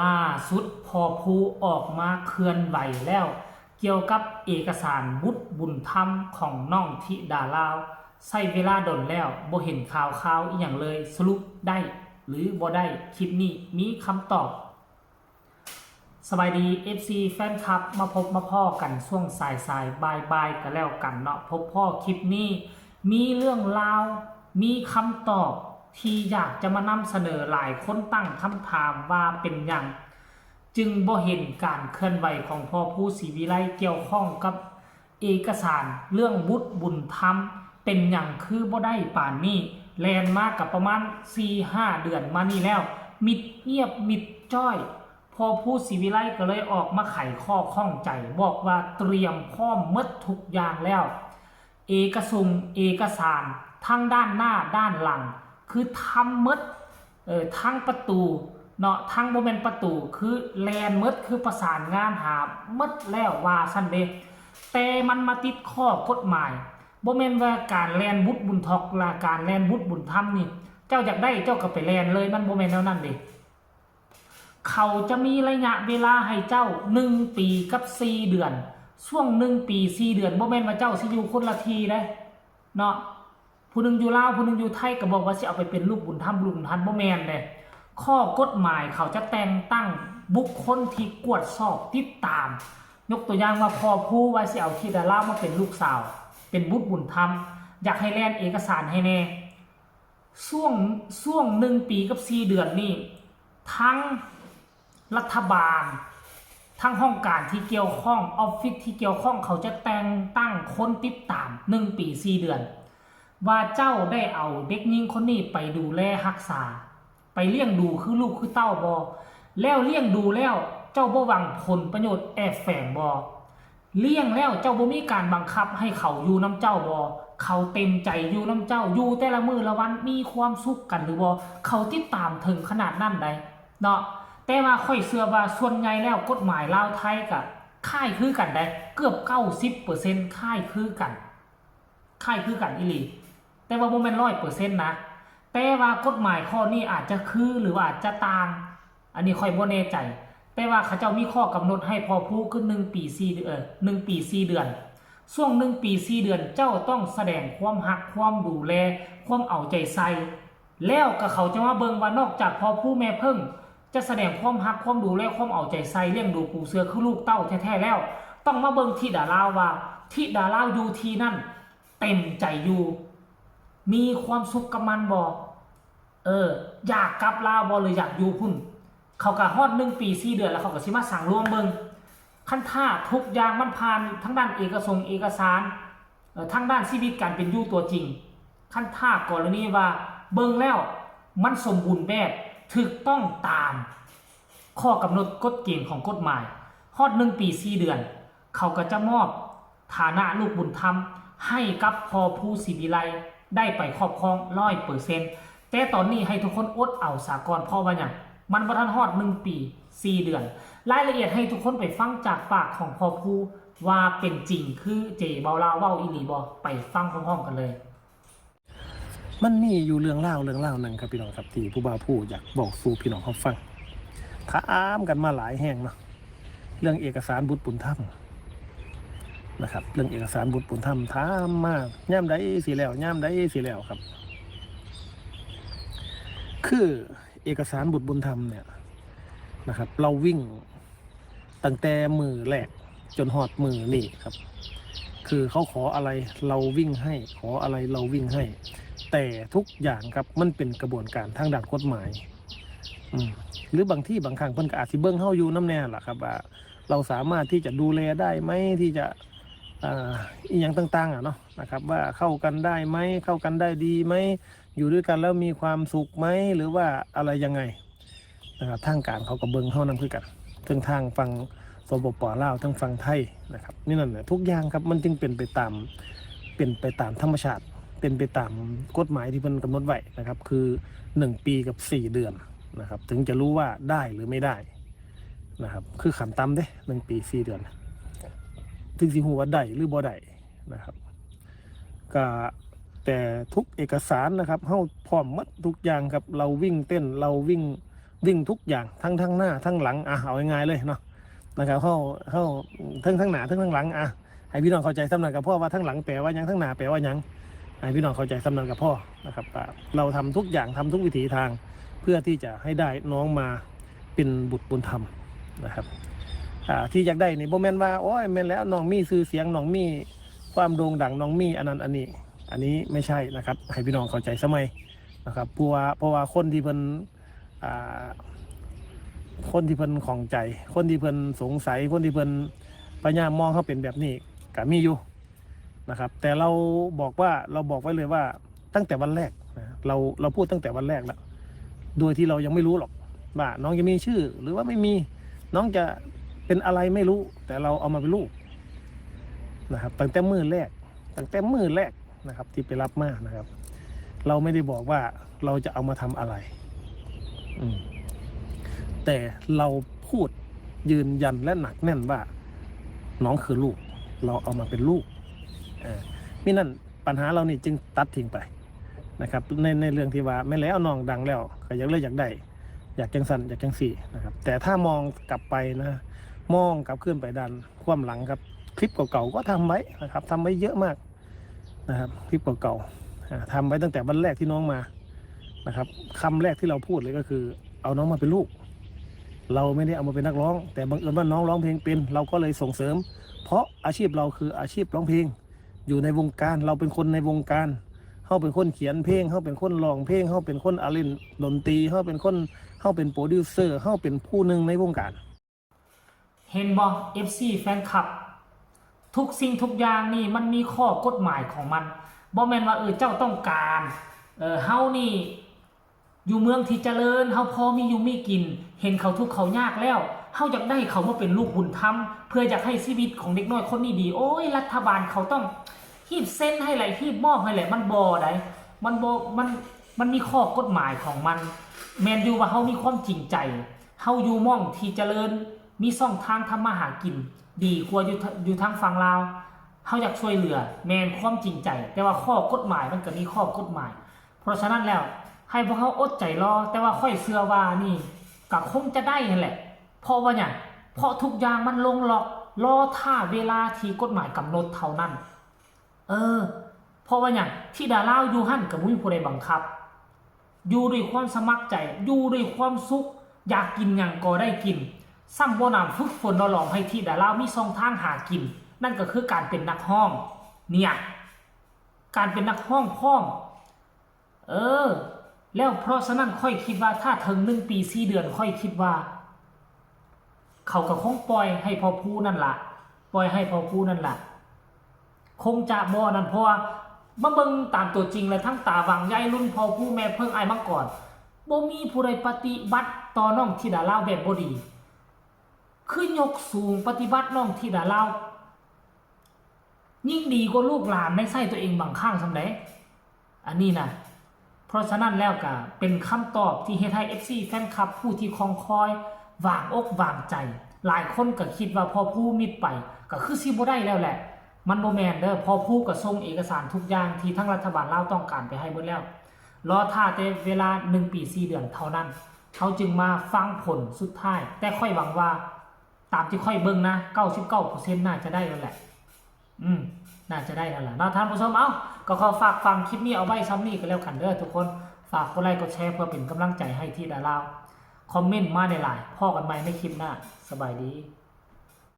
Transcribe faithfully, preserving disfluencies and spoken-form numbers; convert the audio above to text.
ล่าสุดพ่อผู้ออกมาเคลื่อนไหวแล้ว เกี่ยวกับเอกสารบุตรบุญธรรมของน้องธิดาลาว ใช้เวลาดนแล้ว บ่เห็นข่าวข่าวอีหยังเลย สรุปได้หรือบ่ได้ คลิปนี้มีคำตอบ สบายดี เอฟซี แฟนคลับ มาพบมาพ้อกันช่วงสายสายบ่ายบ่ายๆ ก็แล้วกันเนาะ พบพ้อคลิปนี้ มีเรื่องราว มีคำตอบที่อยากจะมานำเสนอ หลายคนตั้งคำถามว่าเป็นหยัง จึงบ่เห็นการเคลื่อนไหวของพ่อผู้ศรีวิไลเกี่ยวข้องกับเอกสารเรื่องบุตรบุญธรรม เป็นหยังคือบ่ได้ปานนี้ แล่นมากับประมาณสี่ห้าเดือนมานี่แล้ว มิดเงียบมิดจ้อย พ่อผู้ศรีวิไลก็เลยออกมาไขข้อข้องใจ บอกว่าเตรียมพร้อมหมดทุกอย่างแล้ว เอกสงเอกสารทั้งด้านหน้าด้านหลัง คือทำหมด เออ ทั้งประตูเนาะ ทั้งบ่แม่นประตู คือแล่นหมด คือประสานงานหาหมดแล้วว่าซั่นเด้ แต่มันมาติดข้อกฎหมาย บ่แม่นว่าการแล่นบุตรบุญธรรมและการแล่นบุตรบุญธรรมนี่ เจ้าอยากได้เจ้าก็ไปแล่นเลย มันบ่แม่นแนวนั้นเด้ เขาจะมีระยะเวลาให้เจ้าหนึ่งปีกับสี่เดือน ช่วงหนึ่งปีสี่เดือน บ่แม่นว่าเจ้าสิอยู่คนละที่เด้ เนาะ ผู้หนึ่งอยู่ลาว ผู้หนึ่งอยู่ไทย ก็บอกว่าสิเอาไปเป็นลูกบุญธรรม ลูกบุญธรรม บ่แม่นเด้ ข้อกฎหมายเขาจะแต่งตั้งบุคคลที่กวดสอบติดตาม ยกตัวอย่างว่าพ่อผู้ว่าสิเอาธิดาลาวมาเป็นลูกสาว เป็นบุตรบุญธรรม อยากให้แล่นเอกสารให้แน่ ช่วง ช่วงหนึ่งปีกับสี่เดือนนี่ ทั้งรัฐบาล ทั้งห้องการที่เกี่ยวข้อง ออฟฟิศที่เกี่ยวข้อง เขาจะแต่งตั้งคนติดตามหนึ่งปีสี่เดือน ว่าเจ้าได้เอาเด็กหญิงคนนี้ไปดูแลรักษา ไปเลี้ยงดูคือลูกคือเต้าบ่ แล้วเลี้ยงดูแล้วเจ้าบ่หวังผลประโยชน์แอบแฝงบ่ เลี้ยงแล้วเจ้าบ่มีการบังคับให้เขาอยู่นำเจ้าบ่ เขาเต็มใจอยู่นำเจ้า อยู่แต่ละมื้อละวันมีความสุขกันหรือบ่ เขาติดตามถึงขนาดนั้นใดเนาะ แต่ว่าข้อยเชื่อว่าส่วนใหญ่แล้วกฎหมายลาวไทยก็คล้ายคือกันใด เกือบเก้าสิบเปอร์เซ็นต์คล้ายคือกัน คล้ายคือกันอีหลี แต่ว่าบ่แม่นร้อยเปอร์เซ็นต์นะ แต่ว่ากฎหมายข้อนี้อาจจะคือหรือว่าอาจจะต่าง อันนี้ข้อยบ่แน่ใจ แต่ว่าเขาเจ้ามีข้อกำหนดให้พ่อผู้คือหนึ่งปีสี่เดือน เอ่อ หนึ่งปีสี่เดือน ช่วงหนึ่งปีสี่เดือนเจ้าต้องแสดงความฮัก ความดูแล ความเอาใจใส่ แล้วก็เขาจะมาเบิ่งว่านอกจากพ่อผู้แม่เพิ่ง จะแสดงความฮัก ความดูแล ความเอาใจใส่ เลี้ยงดูปูเสือคือลูกเต้าแท้ๆแล้ว ต้องมาเบิ่งธิดาลาวว่า ธิดาลาวอยู่ที่นั่น เต็มใจอยู่ มีความสุขกับมันบ่ เออ อยากกลับลาวบ่ หรืออยากอยู่พุ้น เขาก็ฮอดหนึ่งปีสี่เดือนแล้ว เขาก็สิมาสั่งลวงเบิ่ง คันถ้าทุกอย่างมันผ่านทางด้านเอกสงเอกสาร เอ่อ ทางด้านชีวิตการเป็นอยู่ตัวจริง คันถ้ากรณีว่าเบิ่งแล้วมันสมบูรณ์แบบ ถูกต้องตามข้อกำหนดกฎเกณฑ์ของกฎหมาย ฮอดหนึ่งปีสี่เดือน เขาก็จะมอบฐานะลูกบุญธรรมให้กับพ่อผู้ศรีวิไลได้ไปครอบครองร้อยเปอร์เซ็นต์ แต่ตอนนี้ให้ทุกคนอดเอาสาก่อน เพราะว่าหยัง มันบ่ทันฮอดหนึ่งปีสี่เดือน รายละเอียดให้ทุกคนไปฟังจากปากของพ่อผู้ว่าเป็นจริงคือเจเบาลาวเว้าอีหลีบ่ ไปฟังพร้อมๆกันเลย มันมีอยู่เรื่องราวเรื่องราวหนึ่งครับพี่น้องครับ ที่ผู้บ่าวผู้อยากบอกสู่พี่น้องเขาฟัง ถามกันมาหลายแห่งเนาะ เรื่องเอกสารบุตรบุญธรรมนะครับ เรื่องเอกสารบุตรบุญธรรมถามมายามใดสิแล้ว ยามใดสิแล้วครับ คือเอกสารบุตรบุญธรรมเนี่ยนะครับ เราวิ่งตั้งแต่มื้อแรกจนฮอดมื้อนี้ครับ คือเขาขออะไรเราวิ่งให้ ขออะไรเราวิ่งให้ แต่ทุกอย่างครับมันเป็นกระบวนการทางด้านกฎหมาย อืม หรือบางทีบางครั้งเพิ่นก็อาจสิเบิ่งเฮาอยู่นำแน่ล่ะครับ ว่าเราสามารถที่จะดูแลได้ไหม ที่จะ อ่า อีหยังต่างๆอะเนาะนะครับ ว่าเข้ากันได้ไหม เข้ากันได้ดีไหม อยู่ด้วยกันแล้วมีความสุขไหม หรือว่าอะไรยังไงนะครับ ทางการเขาก็เบิ่งเฮานำคือกัน ทั้งทางฝั่ง สปป ลาว ทั้งฝั่งไทยนะครับ นี่นั่นแหละ ทุกอย่างครับมันจึงเป็นไปตาม เป็นไปตามธรรมชาติ เป็นไปตามกฎหมายที่เพิ่นกำหนดไว้นะครับ คือหนึ่งปีกับสี่เดือนนะครับ ถึงจะรู้ว่าได้หรือไม่ได้นะครับ คือขั้นต่ำเด้ หนึ่งปีสี่เดือน ถึงสิฮู้ว่าได้หรือบ่ได้นะครับ ก็แต่ทุกเอกสารนะครับ เฮาพร้อมหมดทุกอย่างครับ เราวิ่งเต้น เราวิ่ง วิ่งทุกอย่าง ทั้งทั้งหน้าทั้งหลัง อ่ะ เอาง่ายๆเลยเนาะ นะครับ เฮาเฮาทั้งทั้งหน้าทั้งทั้งหลัง อ่ะ ให้พี่น้องเข้าใจส่ำนั้นก็พอ ว่าทั้งหลังแปลว่าหยัง ทั้งหน้าแปลว่าหยัง ให้พี่น้องเข้าใจส่ำนั้นก็พอนะครับ อ่ะ เราทำทุกอย่าง ทำทุกวิถีทาง เพื่อที่จะให้ได้น้องมาเป็นบุตรบุญธรรมนะครับ อ่า ที่อยากได้นี่บ่แม่นว่า โอ้ย แม่นแล้ว น้องมีชื่อเสียง น้องมีความโด่งดัง น้องมีอันนั้นอันนี้ อันนี้ไม่ใช่นะครับ ให้พี่น้องเข้าใจซะใหม่นะครับ เพราะว่า เพราะว่าคนที่เพิ่น อ่า คนที่เพิ่นข้องใจ คนที่เพิ่นสงสัย คนที่เพิ่นพยายามมองเฮาเป็นแบบนี้ ก็มีอยู่นะครับ แต่เราบอกว่า เราบอกไว้เลยว่า ตั้งแต่วันแรกนะ เรา เราพูดตั้งแต่วันแรกแล้ว โดยที่เรายังไม่รู้หรอก ว่าน้องจะมีชื่อหรือว่าไม่มี น้องจะเป็นอะไรไม่รู้ แต่เราเอามาเป็นลูกนะครับ ตั้งแต่มื้อแรก ตั้งแต่มื้อแรกนะครับ ที่ไปรับมานะครับ เราไม่ได้บอกว่าเราจะเอามาทำอะไร อืม แต่เราพูดยืนยันและหนักแน่นว่า น้องคือลูก เราเอามาเป็นลูก เออ มินั้นปัญหาเหล่านี้จึงตัดทิ้งไปนะครับ ใน ในเรื่องที่ว่าแม่นแล้วน้องดังแล้ว ก็อยากเลยอยากได้ อยากจังซั่นอยากจังซี่นะครับ แต่ถ้ามองกลับไปนะ มองกลับคืนไปด้านความหลังครับ คลิปเก่าๆก็ทำไว้นะครับ ทำไว้เยอะมากนะครับ คลิปเก่าๆ อ่า ทำไว้ตั้งแต่วันแรกที่น้องมานะครับ คำแรกที่เราพูดเลยก็คือ เอาน้องมาเป็นลูก เราไม่ได้เอามาเป็นนักร้อง แต่บังเอิญว่าน้องร้องเพลงเป็น เราก็เลยส่งเสริม เพราะอาชีพเราคืออาชีพร้องเพลง อยู่ในวงการ เราเป็นคนในวงการ เฮาเป็นคนเขียนเพลง เฮาเป็นคนร้องเพลง เฮาเป็นคนอาเล่นดนตรี เฮาเป็นคน เฮาเป็นโปรดิวเซอร์ เฮาเป็นผู้หนึ่งในวงการ เห็นบ่ เอฟซี แฟนคลับ ทุกสิ่งทุกอย่างนี่มันมีข้อกฎหมายของมัน บ่แม่นว่า เออ เจ้าต้องการ เออ เฮานี่ อยู่เมืองที่เจริญ เฮาพอมีอยู่มีกิน เห็นเขาทุกข์เขายากแล้ว เฮาอยากได้เขามาเป็นลูกบุญธรรม เพื่ออยากให้ชีวิตของเด็กน้อยคนนี้ดี โอ้ย รัฐบาลเขาต้องฮีบเซ็นให้แหละ ฮีบมอบให้แหละ มันบ่ได้ มันบ่ มัน มันมีข้อกฎหมายของมัน แม่นอยู่ว่าเฮามีความจริงใจ เฮาอยู่หม่องที่เจริญ มีช่องทางทำมาหากิน ดีกว่าอยู่ทะ อยู่ทางฝั่งลาว เฮาอยากช่วยเหลือ แม่นความจริงใจ แต่ว่าข้อกฎหมายมันก็มีข้อกฎหมาย เพราะฉะนั้นแล้ว ให้พวกเฮาอดใจรอ แต่ว่าข้อยเชื่อว่านี่ก็คงจะได้หั้นแหละ เพราะว่าหยัง เพราะทุกอย่างมันลงล็อก รอท่าเวลาที่กฎหมายกำหนดเท่านั้น เออ เพราะว่าหยัง ธิดาลาวอยู่หั้นก็บ่มีผู้ใดบังคับ อยู่ด้วยความสมัครใจ อยู่ด้วยความสุข อยากกินหยังก็ได้กิน ซ้ำบ่หนำฝึกฝนหล่อหลอมให้ธิดาลาวมีช่องทางหากิน นั่นก็คือการเป็นนักร้อง เนี่ย การเป็นนักร้องพร้อม เออ แล้วเพราะฉะนั้นข้อยคิดว่าถ้าถึงหนึ่งปีสี่เดือน ข้อยคิดว่า เขาก็คงปล่อยให้พ่อผู้นั่นล่ะ ปล่อยให้พ่อผู้นั่นล่ะ คงจะบ่นั่น เพราะว่ามาเบิ่งตามตัวจริงแล้ว ทั้งตาหว่างใหญ่ รุ่นพ่อผู้แม่เพิ่ง อ้ายมังกร บ่มีผู้ใดปฏิบัติต่อน้องธิดาลาวแบบบ่ดี คือยกสูงปฏิบัติน้องธิดาลาว ยิ่งดีกว่าลูกหลานในไส้ตัวเองบางครั้งส่ำใด อันนี้นะ เพราะฉะนั้นแล้วก็เป็นคำตอบที่เฮ็ดให้ เอฟซี แฟนคลับผู้ที่คองคอย วางอกวางใจ หลายคนก็คิดว่าพ่อผู้มิดไป ก็คือสิบ่ได้แล้วแหละ มันบ่แม่นเด้อ พ่อผู้ก็ส่งเอกสารทุกอย่างที่ทางรัฐบาลลาวต้องการไปให้เบิดแล้ว รอท่าแต่เวลาหนึ่งปีสี่เดือนเท่านั้น เขาจึงมาฟังผลสุดท้าย แต่ข้อยหวังว่า ตามที่ข้อยเบิ่งนะ เก้าสิบเก้าเปอร์เซ็นต์ น่าจะได้แล้วแหละ อืม น่าจะได้แล้วล่ะเนาะท่านผู้ชม เอ้า ก็ขอฝากฟังคลิปนี้เอาไว้ส่ำนี้ก็แล้วกันเด้อทุกคน ฝากกดไลค์กดแชร์เพื่อเป็นกำลังใจให้ธิดาลาว คอมเมนต์มาได้หลาย พ้อกันใหม่ในคลิปหน้า สบายดี